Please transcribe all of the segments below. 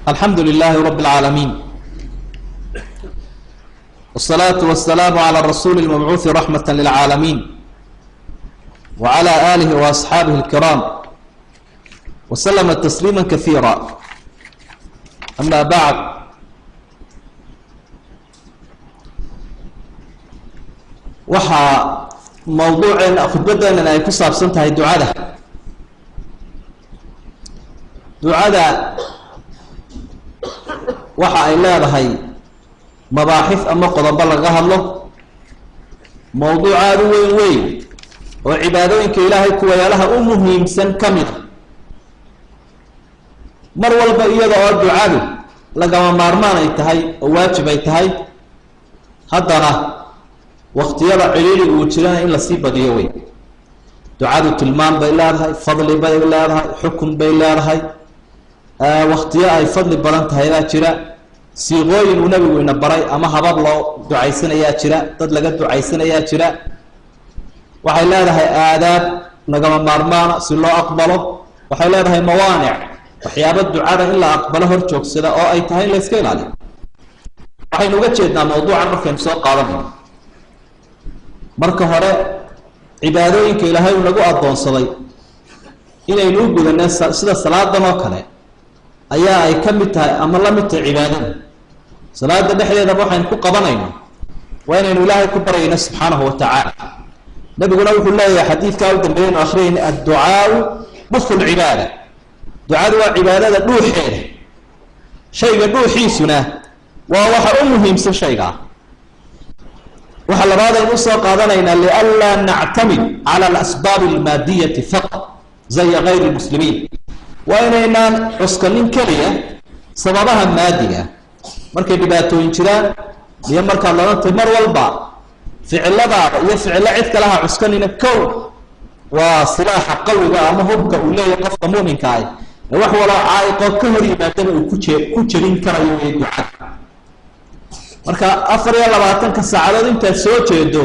الحمد لله رب العالمين، والصلاة والسلام على الرسول المبعوث رحمة للعالمين وعلى آله وأصحابه الكرام وسلم تسليما كثيرا. أما بعد، waxaa mawduuceena khudbadeenan ay ku saabsan tahay ducada. Ducada waxa ay leedahay mabaaxif ama qodobo lagaga hadlo, mawduuc aada u weyn weyn oo cibaadooyinka Ilaahay kuwayaalaha u muhiimsan ka mid a. Mar walba iyada oo ducadu lagama maarmaan ay tahay oo waajib ay tahay, haddana waktiyada cidhiidhi uu jirana in lasii badiyo wey. Ducadu tilmaam bay leedahay, fadli bay leedahay, xukun bay leedahay. Waktiyo ay fadli badan tahay baa jira. Siiqooyin uu nabigu ina baray ama habab loo ducaysanayaa jira, dad laga ducaysanayaa jira. Waxay leedahay aadaab lagama maarmaana si loo aqbalo. Waxay leedahay mawaanic, waxyaabo ducada in la aqbalo hor joogsada oo ay tahay in la iska ilaaliyo. Waxaynu uga jeednaa mawduucan markaynu soo qaadanayno, marka hore, cibaadooyinka Ilaahay uu nagu addoonsaday inaynu u gudano, sida salaadan oo kale, ayaa ay ka mid tahay ama la mid tahay cibaadada. Salaada dhexdeedaba waxaynu ku qabanayno waa inaynu Ilaahay ku baryayno subxaanahu wa tacaala. Nabiguna wuxuu leeyahay xadiidkaa u dambeeyaynu akriyayna: "Adducaau mukhu lcibaada." Ducadu waa cibaadada dhuuxeeda. Shayga dhuuxiisuna waa waxa u muhiimsan shaygaa. Waxaa labaad aynu usoo qaadanaynaa lianlaa nactamid cala alasbaab almaadiyati faqat zaya gayri lmuslimiin. Waa inaynaan cuskanin keliya sababaha maadiga markay dhibaatooyin jiraan iyo markaad ladantay. Mar walba ficiladaada iyo ficilo cid kalaha cuskanina. Kow, waa silaaxa qawiga ama hubka uu leeyahay qofka muminka ah ee wax waloo caa'iqoo ka hor yimaadaba uu kuje ku jebin karayo wey ducada. Marka 24-ka saacadood intaad soo jeedo,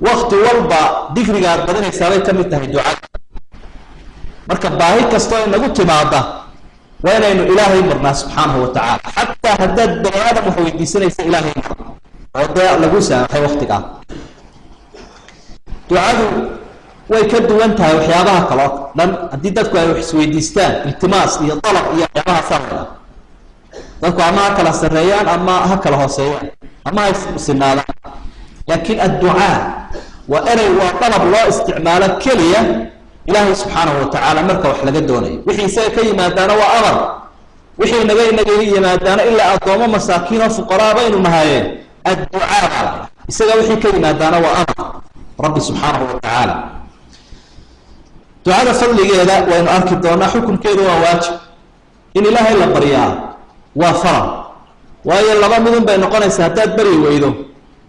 wakti walba dikriga aad badinaysaabay ka mid tahay ducada. Marka baahi kastoo inagu timaada waa inaynu Ilaahay marnaa subxaanahu wa tacaala. Xataa haddaad bani aadam wax weydiisanaysa, Ilaahay mar oo dee lagu saamaxay waktigaa. Ducadu way ka duwan tahay waxyaabaha kale oo dhan. Haddii dadku ay wax isweydiistaan, iltimaas iyo dalab iyo waxyaabaha la dadku ama ha kala sarreeyaan ama ha kala hooseeyaan ama ha sinaadaan, laakiin adducaa waa erey, waa dalab loo isticmaalo keliya Ilaahay subxaanahu wa tacaala marka wax laga doonayo. Wixii isaga ka yimaadaana waa amar, wixii inaga yimaadaana, ilaa addoomo masaakiin oo fuqaraa baynu nahayeen, adducaa baa la isaga wixii ka yimaadaana waa amar Rabbi subxaanahu wa tacaala. Ducada fadligeeda waynu arki doonaa. Xukunkeedu waa waajib. In Ilaahay la baryaa waa faral, waayo laba midun bay noqonaysaa haddaad baryi weydo: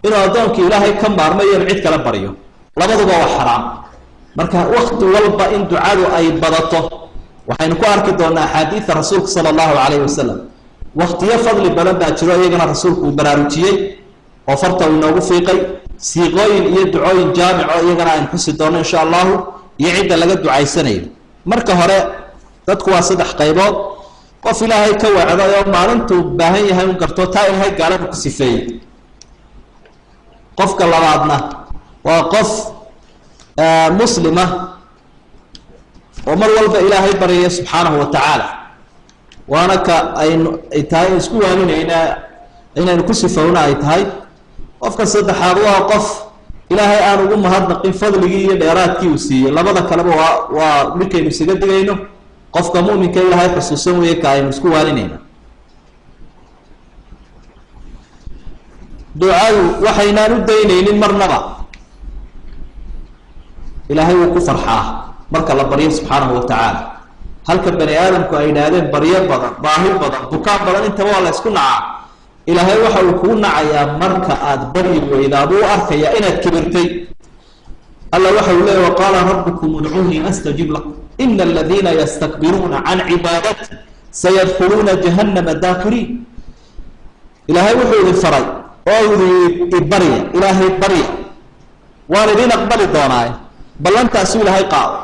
inuu addoonkii Ilaahay ka maarmayo, inu cid kala baryo. Labaduba waa xaraam. Marka wakti walba in ducadu ay badato waxaynu ku arki doonaa axaadiida rasuulka sala allahu calayhi wasalam. Waktiyo fadli badan baa jiro, iyagana rasuulku uu baraarujiyey oo farta uu inoogu fiiqay. Siiqooyin iyo ducooyin jaamico iyagana aynu xusi doono insha Allahu, iyo cidda laga ducaysanayo. Marka hore, dadku waa saddex qaybood: qof Ilaahay ka wacday oo maalintuu baahan yahay un garto, taa Ilaahay gaalada ku sifeeyey. Qofka labaadna waa qof muslima oo mar walba Ilaahay baryaya subxaanahu wa tacaala, waana ka aynu ay tahay isku waaninayna inaynu ku sifowna ay tahay. Qofka saddexaad waa qof Ilaahay aan ugu mahadnaqin fadligii iyo dheeraadkii uu siiyey. Labada kaleba waa midkaynu isaga digayno. Qofka muminka Ilaahay xusuusan weeye ka aynu isku waaninayna. Ducadu waxaynaan u daynaynin marnaba. Ilaahay wuu ku farxaa marka la baryo subxaanahu wa tacaala. Halka bani aadamku ay idhaahdeen baryo badan, baahi badan, bukaan badan, intaba waa la ysku nacaa, Ilaahay waxa uu kugu nacayaa marka aada baryi weydaa, buu u arkayaa inaad kibirtay. Alla waxa uu leeyay: "Waqaala rabbukum udcuunii astajib lakum, ina aladiina yastakbiruuna can cibaadati sayadkhuluuna jahannama daakiriin." Ilaahay wuxuu idin faray oo idin ibarya, Ilaahay barya, waan idin aqbali doonaaye. Ballantaasuu Ilaahay qaado.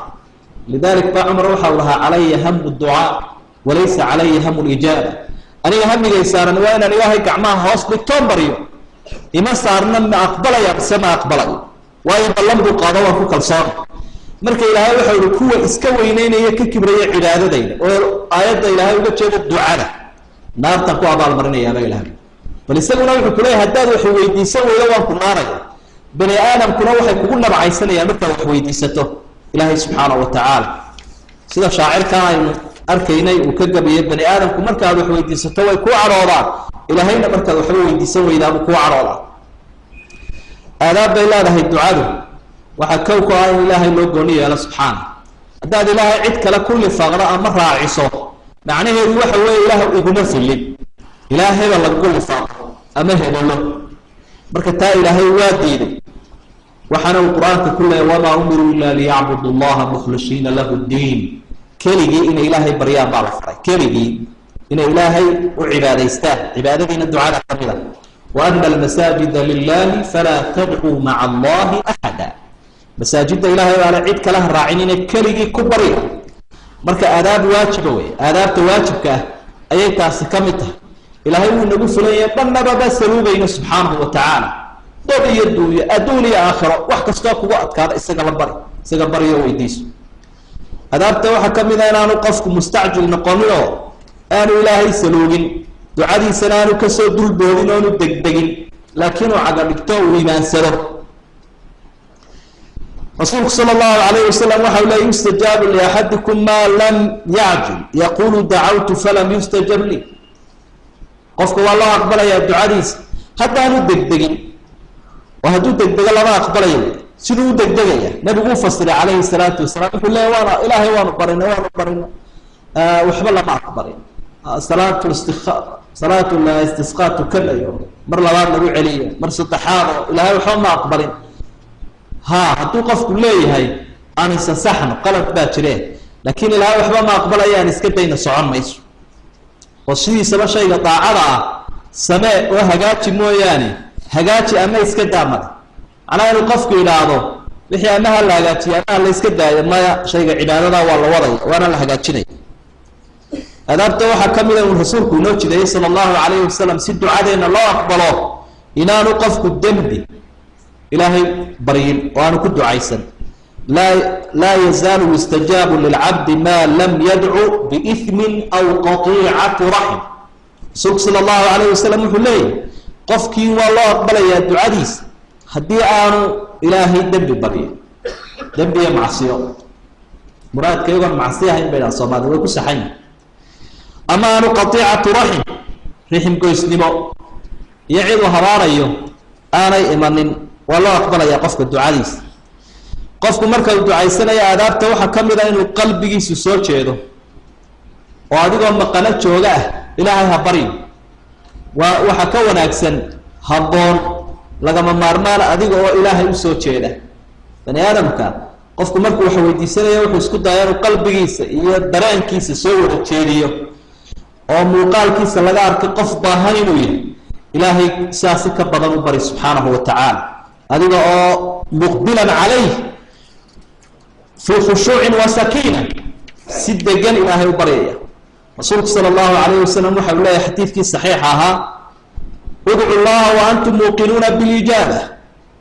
Lidalik baa Cumar waxa uu lahaa: "Calaya hamu ducaa walaysa calaya hamu lijaaba." Aniga hamigay saaran waa inaan Ilaahay gacmaha hoos dhigtoon baryo. Ima saarna ma aqbalaya mise ma aqbalayo, waayo ballan buu qaado, waan ku kalsoona. Marka Ilaahay waxa uhi kuwa iska weyneynaya, ka kibraya cibaadadayda, oo aayadda Ilaahay uga jeedo ducada, naartaan ku abaalmarinayaaba Ilahay. Bal isaguna wuxuu kuleeyahy haddaad wax weydiisan weydo waan ku naaraya. Bani aadamkuna waxay kugu nabcaysanayaan markaad wax weydiisato Ilaahay subxaana wa tacaala. Sida shaacirkan aynu arkaynay uu ka gabayay, bani aadamku markaad wax weydiisato way kuu cadhoodaan, Ilaahayna markaad waxba weydiisan weydaabuu kuu cadhoodaa. Aadaab bay leedahay ducadu. Waxaa kow ku ah in Ilaahay loo gooni yeelo subxaana. Haddaad Ilaahay cid kale ku lifaaqdo ama raaciso, macnaheedu waxa weeye Ilaah iguma filin, Ilaahayba lagugu lifaaqo ama hebelo. Marka taa Ilaahay waa diiday, waxaana uu Qur-aanka ku leeyay: "Wamaa umiruu ilaa liyacbudu Allaha mukhlisiina lahu ddiin." Keligii inay Ilaahay baryaan baa la faray, keligii inay Ilaahay u cibaadaystaan. Cibaadadiina ducada ka mid a. "Wa ana almasaajida lilahi falaa tadcuu maca Allahi axada." Masaajidda Ilaahay baale, cid kale ha raacinina, keligii ku barya. Marka aadaab waajiba wey, aadaabta waajibka ah ayay taasi ka mid tahay. Ilaahay wuu nagu filanya, dhannababa saluugayno subxaanahu wa tacaala. Dad iyo duunyo, adduun iyo aakhiro, wax kastoo kugu adkaada isaga la bari, isaga baryo, weydiiso. Adaabta waxaa ka mid a inaanu qofku mustacjil noqonin oo aanu Ilaahay saluugin, ducadiisana aanu kasoo dulboodin oonu degdegin, laakiin uu caga dhigto, uu imaansado. Rasuulku sala Allahu alayh wasalam waxa u leey: "Yustajaabu liaxadikum maa lam yacjil, yaqulu dacawtu falam yustajab lii." Qofka waa loo aqbalayaa ducadiisa haddaanu degdegin, oo hadduu degdego lama aqbalayo. Siduu u degdegaya nabigu u fasiray calayhi salaatu wasalaam. Wuxuu leeya waana Ilaahay waanu barina, waanu barina, waxba lama aqbalin. Salaatu istia salaatu istisqaa tukanayo, mar labaad lagu celiyo, mar saddexaad, oo Ilaahay waxba ma aqbalin. Ha, hadduu qofku leeyahay aan isasaxno, qalad baa jire, laakiin Ilaahay waxba ma aqbalaya, aan iska dayna, socon mayso. Oo sidiisaba shayga daacada ah samee oo hagaaji mooyaane, hagaaji ama iska daa male. Macnaha inuu qofku idhaahdo wixii ama ha la hagaajiyo ama ha la iska daayo, maya. Shayga cibaadada waa la wadaya, waana la hagaajinaya. Adaabta waxaa ka mida uu rasuulku inoo jideeyey sala Allahu calayhi wasalam si ducadeenna loo aqbalo inaanu qofku dembi Ilaahay baryin oo aanu ku ducaysan. Laa yazaalu yustajaabu lilcabdi maa lam yadcu biithmin aw qatiicati raxim. Rasuulku sala Allahu calayh wasalam wuxuu leeyahy qofkii waa loo aqbalayaa ducadiisa haddii aanu Ilaahay dembi baryin, dembi iyo macsiyo. Muraadka iyagoon macsiyo ahayn bay dhahan Soomaalida, way ku saxan yihin. Ama aanu qatiicatu raxim, rixim goysnimo iyo cid uu habaarayo aanay imanin, waa loo aqbalayaa qofka ducadiisa. Qofku marka uu ducaysanaya aadaabta waxaa ka mid a inuu qalbigiisu soo jeedo, oo adigoo maqano jooga ah Ilaahay ha baryo. Waa waxaa ka wanaagsan, habboon, lagama maarmaan adiga oo Ilaahay usoo jeeda. Bani aadamka qofku markuu wax weydiisanaya wuxuu isku daya inuu qalbigiisa iyo dareenkiisa soo wada jeediyo, oo muuqaalkiisa laga arkay qof baahan inuu yahay. Ilaahay sidaasi ka badan u bari subxaanahu wa tacaala, adiga oo muqbilan calayh fii khushuucin wa sakiina, si degan Ilaahay u baryaya. Rasuulku sala Allahu calayhi wasalam waxa uu leeyahy xadiidkii saxiixa ahaa: "Udcu Llaha wa antum muuqinuuna bilijaaba,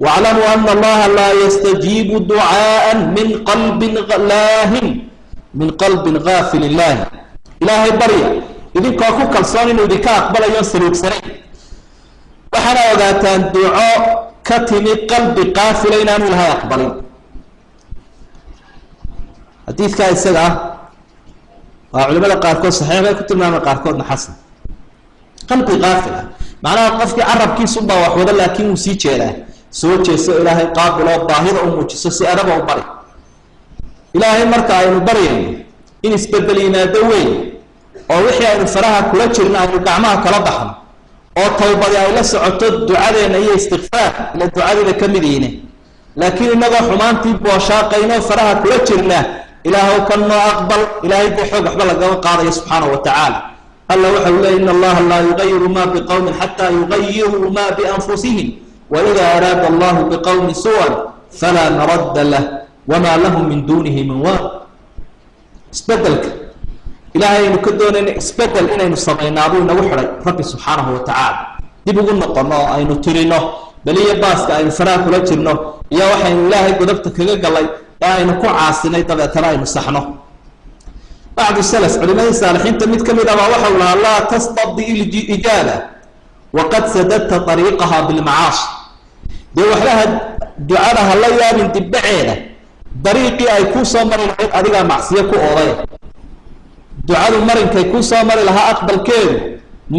waclamuu ana Allaha laa yastajiibu ducaaa min qalbin laahin, min qalbin gaafilin laahi." Ilaahay barya idinkoo ku kalsoon inuu idinka aqbalayo, saluugsanayn. Waxaana ogaataan duco ka timi qalbi qaafila inaanu Ilahay aqbalin. Xadiidkaa isaga ah waa culimada qaarkood saxiix bay ku tilmaamay, qaarkoodna xasan. Qalbi qaafil ah macnaha qofkii carabkiisunbaa wax wada, laakiin wuu sii jeedaa. Soo jeeso, Ilaahay qaabiloo, baahida u muujiso, si adaba u bari Ilaahay. Marka aynu baryayno in isbedel yimaado weyn, oo wixii aynu faraha kula jirno aynu gacmaha kala baxno, oo tawbadi ay la socoto ducadeena iyo istikfaar, ila ducadiiba ka mid yihiine. Laakiin inagoo xumaantii booshaaqaynoo faraha kula jirna, "Ilaahw ka noo aqbal", Ilaahay dee xoog waxba lagama qaadayo subxaanahu wa tacaala. Alla waxa uu leey: "In Allaha laa yugayiru ma biqowmin xataa yugayiruu ma bianfusihim, waida araada Allahu biqowmin suwan falaa maradda lah, wamaa lahum min duunihi min waaq." Isbedelka Ilaahay aynu ka doonayna isbedel inaynu samaynaabuu inagu xidhay Rabbi subxaanahu wa tacaala. Dib ugu noqono oo aynu tirino beliyo baaska aynu faraha kula jirno iyo waxaynu Ilaahay godobta kaga galay ee aynu ku caasinay, dabeetana aynu saxno. Bacdu salaf, culimadii saalixiinta mid ka mid ah baa waxau lahaa: "Laa tastabdi ijaaba waqad sadadta ariiqaha bilmacaasi." Dee waxbaha ducada ha la yaabin dibbaceeda, dariiqii ay kuu soo mari lahayd adigaa macsiyo ku ooday. Ducadu marinkay kuu soo mari lahaa aqbalkeedu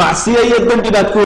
macsiyo iyo dembi baad ku